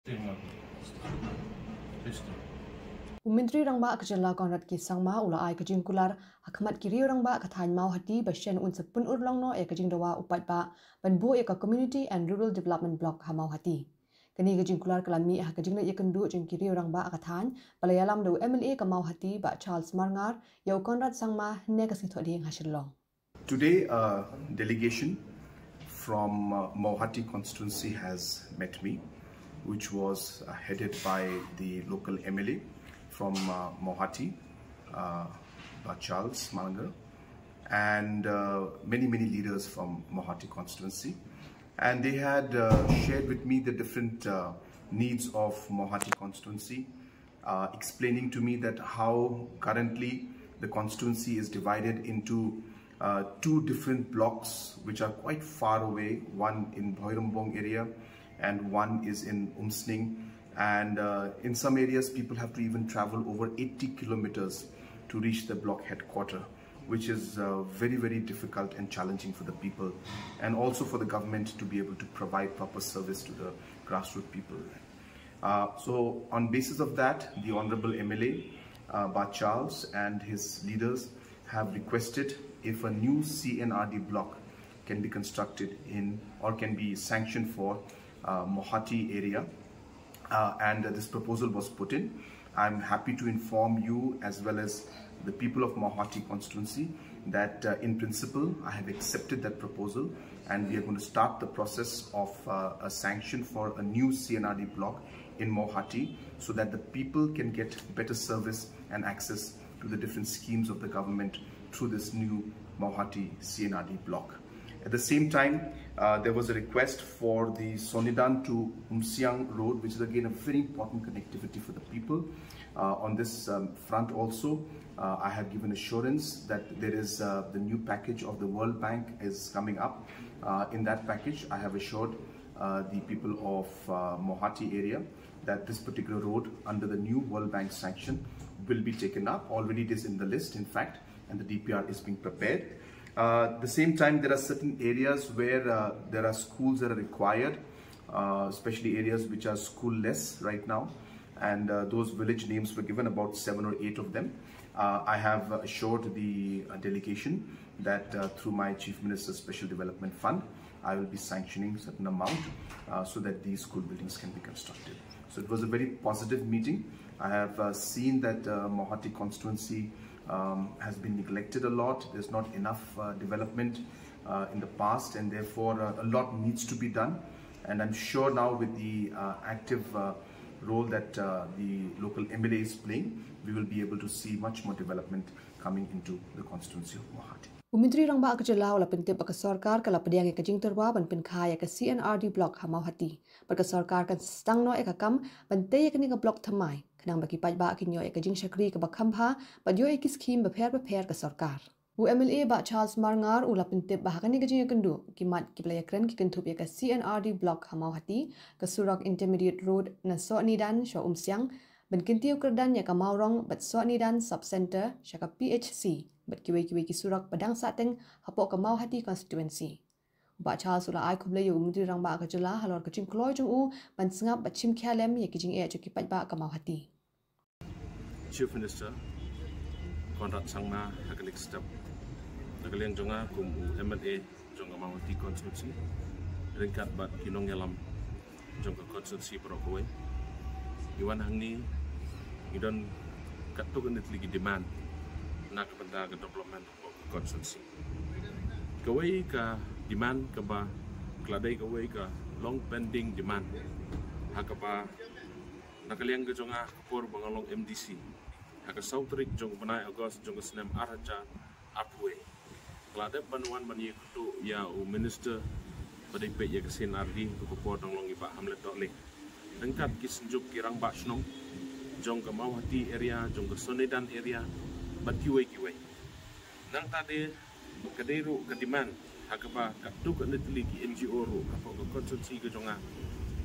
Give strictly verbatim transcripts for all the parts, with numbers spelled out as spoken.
U Myntri Rangbah ka jylla Conrad K Sangma u la ai ka jingkular ha khmat ki riew rangbah ka thaiñ Mawhati ba shen un sa pynurlong noh ïa ka jingdawa u paidbah ban buh ïa ka Community and Rural Development Block ha Mawhati. Kane ka jingkular ka la mih ha ka jingleit ïakynduh jong ki riew rangbah ka thaiñ ba la ïalam da u M L A ka Mawhati Bah Charles Marngar ïa u Conrad Sangma ne ka Sngi Thohdieng ha Shillong. Today, a delegation from uh, Mawhati constituency has met me, which was uh, headed by the local M L A from uh, Mawhati, uh, Bah Charles Marngar, and uh, many, many leaders from Mawhati constituency. And they had uh, shared with me the different uh, needs of Mawhati constituency, uh, explaining to me that how currently the constituency is divided into uh, two different blocks which are quite far away, one in Bhoirymbong area and one is in Umsning. And uh, in some areas, people have to even travel over eighty kilometers to reach the block headquarter, which is uh, very, very difficult and challenging for the people and also for the government to be able to provide proper service to the grassroots people. Uh, so on basis of that, the Honorable M L A, uh, Bah Charles, and his leaders have requested if a new C and R D block can be constructed in or can be sanctioned for uh, Mawhati area. Uh, and uh, this proposal was put in. I'm happy to inform you as well as the people of Mawhati constituency that uh, in principle I have accepted that proposal and we are going to start the process of uh, a sanction for a new C and R D block in Mawhati so that the people can get better service and access to the different schemes of the government through this new Mawhati C and R D block. At the same time, uh, there was a request for the Sonidan to Umsiang Road, which is again a very important connectivity for the people. Uh, on this um, front also, uh, I have given assurance that there is uh, the new package of the World Bank is coming up. Uh, in that package, I have assured uh, the people of uh, Mawhati area that this particular road under the new World Bank sanction will be taken up. Already it is in the list, in fact, and the D P R is being prepared. Uh, at the same time, there are certain areas where uh, there are schools that are required, uh, especially areas which are schoolless right now. And uh, those village names were given, about seven or eight of them. Uh, I have assured the uh, delegation that uh, through my Chief Minister's Special Development Fund, I will be sanctioning certain amount uh, so that these school buildings can be constructed. So it was a very positive meeting. I have uh, seen that uh, Mawhati constituency um, has been neglected a lot. There's not enough uh, development uh, in the past, and therefore uh, a lot needs to be done. And I'm sure now with the uh, active uh, role that uh, the local M L A is playing, we will be able to see much more development coming into the constituency of Mawhati. U Myntri Rangbah ka jylla u la pyntip ba ka sorkar ka la pdiang ïa ka jingtyrwa ban pynkha ïa ka C and R D block ha Mawhati. Bad ka sorkar kan sdang noh ïa ka kam ban tei ïa kane ka block thymmai khnang ba ki paidbah kin ïoh ïa ka jingshakri kaba kham bha bad ïoh ïa ki skhim bapher bapher ka sorkar. U M L A Bah Charles Marngar u la pyntip ba ha kane ka jingïakynduh ki mat kiba la ïakren ki kynthup ïa ka C and R D block ha Mawhati, ka surok intermediate road na Sohnidan sha Umsiang, ban kyntiew kyrdan ïa ka Mawrong bad Sohnidan Sub Centre sha ka P H C bad kiwei kiwei ki surok ba dang sahteng hapoh ka Mawhati constituency. U Bah Charles u la ai khublei ïa u Myntri Rangbah ka jylla halor ka jingkloi jong u ban sngap bad shim khia lem ïa ki jingeh jong ki paidbah ka Mawhati. Chief Minister Conrad Sangma ha ka next step na ka liang jong nga kum u M L A jong ka Mawhati constituency ryngkat bad ki nongïalam jong ka constituency baroh kawei. Ngi wan hangne ngi don katto katne tylli ki demand na ka bynta ka development of ka constituency. Kawei ka demand kaba ka la dei kawei ka long pending demand ha kaba na ka liang ka jong nga ka por ba nga long M D C ha ka saw tarik jong u bnai August jong ka snem ar hajar arphew wei. Ka la dep ban wan ban ïakynduh ïa u minister ba dei peit ïa ka C and R D ha ka por dang long i Bah Hamlet Dohling. Ryngkat ki synjuk ki rangbah shnong jong ka Mawhati area, jong ka Sohnidan area bad kiwei kiwei. Nangta de ka dei ruh ka demand ha kaba katto katne tylli ki N G O ruh hapoh ka constituency ka jong nga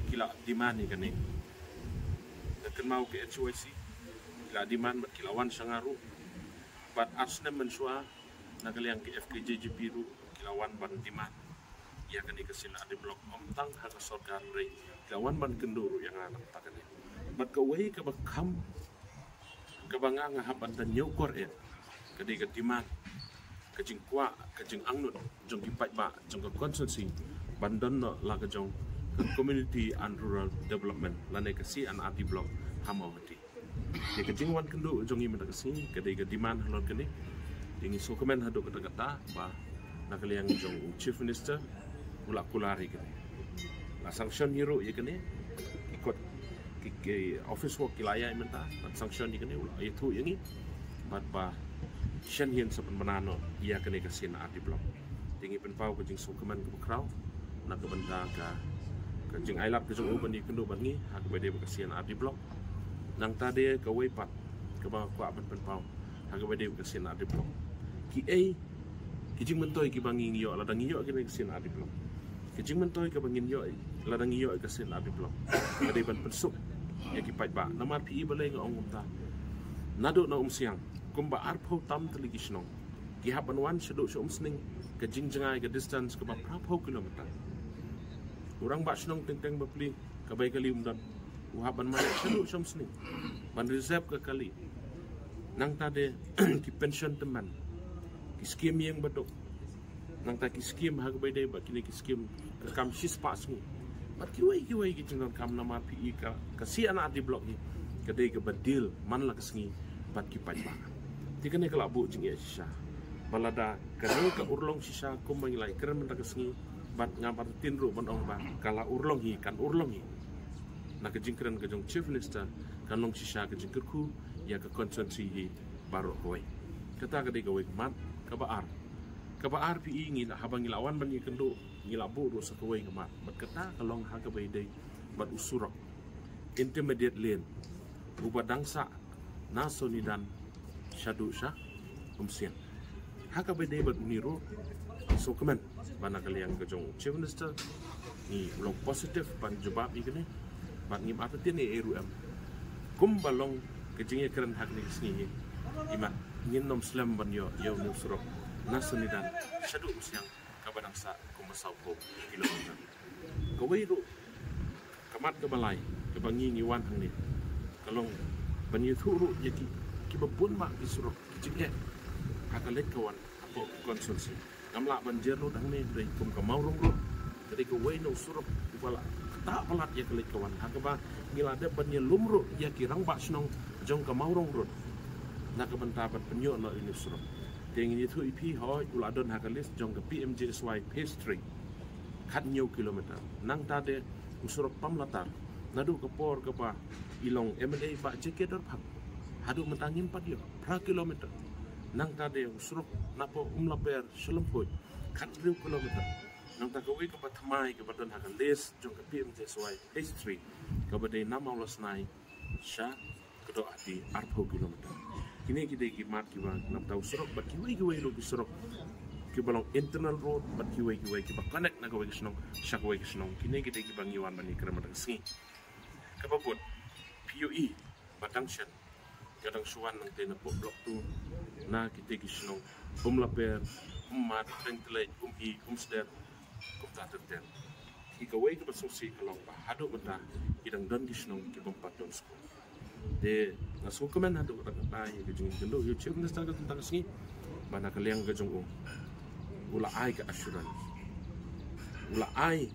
ki la demand ïa kane. Nga kynmaw ka H Y C ki la demand bad ki la wan sha nga ruh. Bad ar snem mynshuwa na ka liang ka F K J G P ruh ki la wan ban demand. ïa kane ka C&RD Block, ym tang ha ka sorkar, hynrei ka wan ban kynduh ruh ïa nga na ka bynta kane. Bad kawei kaba kham, kaba nga nga hap ban da ñiew kor eh, ka dei ka demand, ka jingkwah, ka jingangnud jong ki paidbah jong ka constituency ban don noh la ka jong ka Community and Rural Development lane ka C&RD Block ha Mawhati. Te ka jingwan kynduh jong ngi mynta ka sngi ka dei ka demand halor kane. Te ngi sngewkmen haduh katta katta ba na ka liang jong u Chief Minister u la kular ïa kane, la sanction hi ruh ïa kane. Ki kot, ki, ki office work ki la ïaid mynta, la sanction ïa kane, u la ïathuh ïa ngi bad ba shen hin sa pynbna noh ïa kane ka C&RD Block. Te ngi pynpaw ka jingsngewkmen kaba khraw na ka bynta ka, ka jingailad ka jong u ban ïakynduh bad ngi ha kaba dei bad ka C&RD Block. Nangta de kawei pat kaba kwah ban pynpaw ha kaba dei bad ka C&RD Block, kiei ki jingmyntoi kiba ngi ngi ïoh lada ngi ïoh kane ka C&RD Block. Ki jingmyntoi kaba ngin ïoh lada ngi ïoh ka C&RD Block ka dei ban pynsuk ïa ki paidbah. Namar phi i balei nga ong kumta? Naduh na Umsiang kumba arphew tam tylli ki shnong ki hap ban wan shaduh sha Umsning, ka jingjngai ka distance kaba phraphew kilometer. U rangbah shnong teng teng bapli ka bai kali um don, u hap ban mane shaduh sha Umsning ban reserve ka kali. Nangta de ki pension tymmen, ki skim ïing baduk, nangta ki skim ha kaba dei bad kine ki skim ka kam shispah sngi bad kiwei kiwei ki jingdonkam. Namar phi i ka, ka C&RD Block hi ka dei kaba deal man la ka sngi bad ki paidbah. Te kane ka la buh jingeh shisha ba lada kane ka urlong shisha kumba ngi la ïakren mynta ka sngi, bad nga bad tin ruh ban ong ba ka la urlong hi, kan urlong hi. Na ka jingkren ka jong Chief Minister kan long shisha ka jingkyrkhu ïa ka constituency hi baroh kawei. Kata ka dei kawei ka mat. Kaba ar, kaba ar phi i ngi la, haba ngi la wan ban ïakynduh, ngi la buh ruh sa kawei ka mat bad kata ka long ha kaba ïadei bad u surok intermediate lane uba dang sah na Sonidan shaduh sha Umsiang. Ha kaba dei bad une ruh sngewkmen ba na ka liang ka jong Chief Minister ngi long positive ban jubab ïa kane bad ngim artatien ei ei ruh em. Kumba long ka jingïakren ha kane ka sngi hi, i mat ngin nym slem ban ïoh ïa une u surok na Sonidan shaduh Umsiang kaba dang sah kumba sawphew kilometer. Kawei ruh ka mat kaba lai kaba ngi ngi wan hangne ka long ban ïathuh ruh ïa ki, kiba bun bha ki surok ki jingeh ha ka leit ka wan hapoh ka constituency. Ngam lah ban jer lut hangne hynrei kum ka Mawrong Road ka dei kawei na u surok uba la ktah palat ïa ka leit ka wan ha kaba ngi la dep ban ïalum ruh ïa ki rangbah shnong jong ka Mawrong Road na ka bynta ban pynïoh noh ïa une u surok. Te ngin ïathuh ïa phi, hooid u la don ha ka list jong ka P M G S Y Phase three. Khathynñiew kilometer. Nangta de u surok Pamlatar naduh ka por kaba i long M L A Bah J K Dorphang haduh mynta ngim pat ïoh, phra kilometer. Nangta de u surok napoh Umlaper sha Lympung khathynriew kilometer. Nangta kawei kaba thymmai kaba don ha ka list jong ka P M G S Y Phase three kaba dei na Mawlasnai sha Kdohati arphew kilometer. Kine ki dei ki mat kiba na bynta u surok bad kiwei kiwei ruh ki surok kiba long internal road bad kiwei kiwei kiba connect na kawei ka shnong sha kawei ka shnong. Kine ki dei kiba ngi wan ban ïakren mynta ka sngi. Kaba bud, phi i ba dang shen, ka dang shu wan nangta napoh Block two na kita ki shnong Umlaper, Ummat, Pengtlek, Umhi, Umsder, kumta ter ter. Ki kawei kaba sngewsih ka long ba haduh mynta ki dang don ki shnong ki bym pat don skul. Te nga sngewkmen haduh katta katta ïa ka jingkynduh ïa u Chief Minister ka tang ka sngi ba na ka liang ka jong u, u la ai ka assurance, u la ai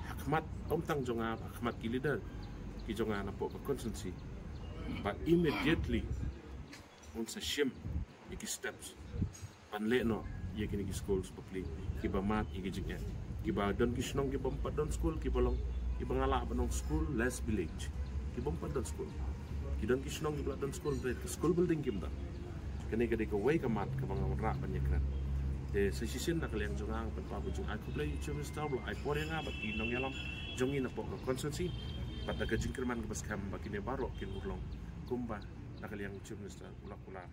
ha khmat ym tang jong nga, ha khmat ki leader ki jong nga napoh ka constituency ba immediately un sa shim ïa ki steps ban leh noh ïa kine ki schools bapli kiba mad ïa ki jingeh. Kiba don ki shnong kiba ym pat don skul, kiba long, kiba nga lah ban ong school less village, kiba ym pat don skul. Ki don ki shnong kiba la don skul, hynrei ka school building kim don. Kane ka dei kawei ka mat kaba nga wanrah ban ïakren. Te sa shisien na ka liang jong nga, nga pynpaw ka jingai khublei ïa u Chief Minister ba u la ai por ïa nga bad ki nongïalam jong ngi napoh ka constituency bad da ka jingkyrmen kaba skhem ba kine baroh kin urlong kumba na ka liang u Chief Minister u la kular.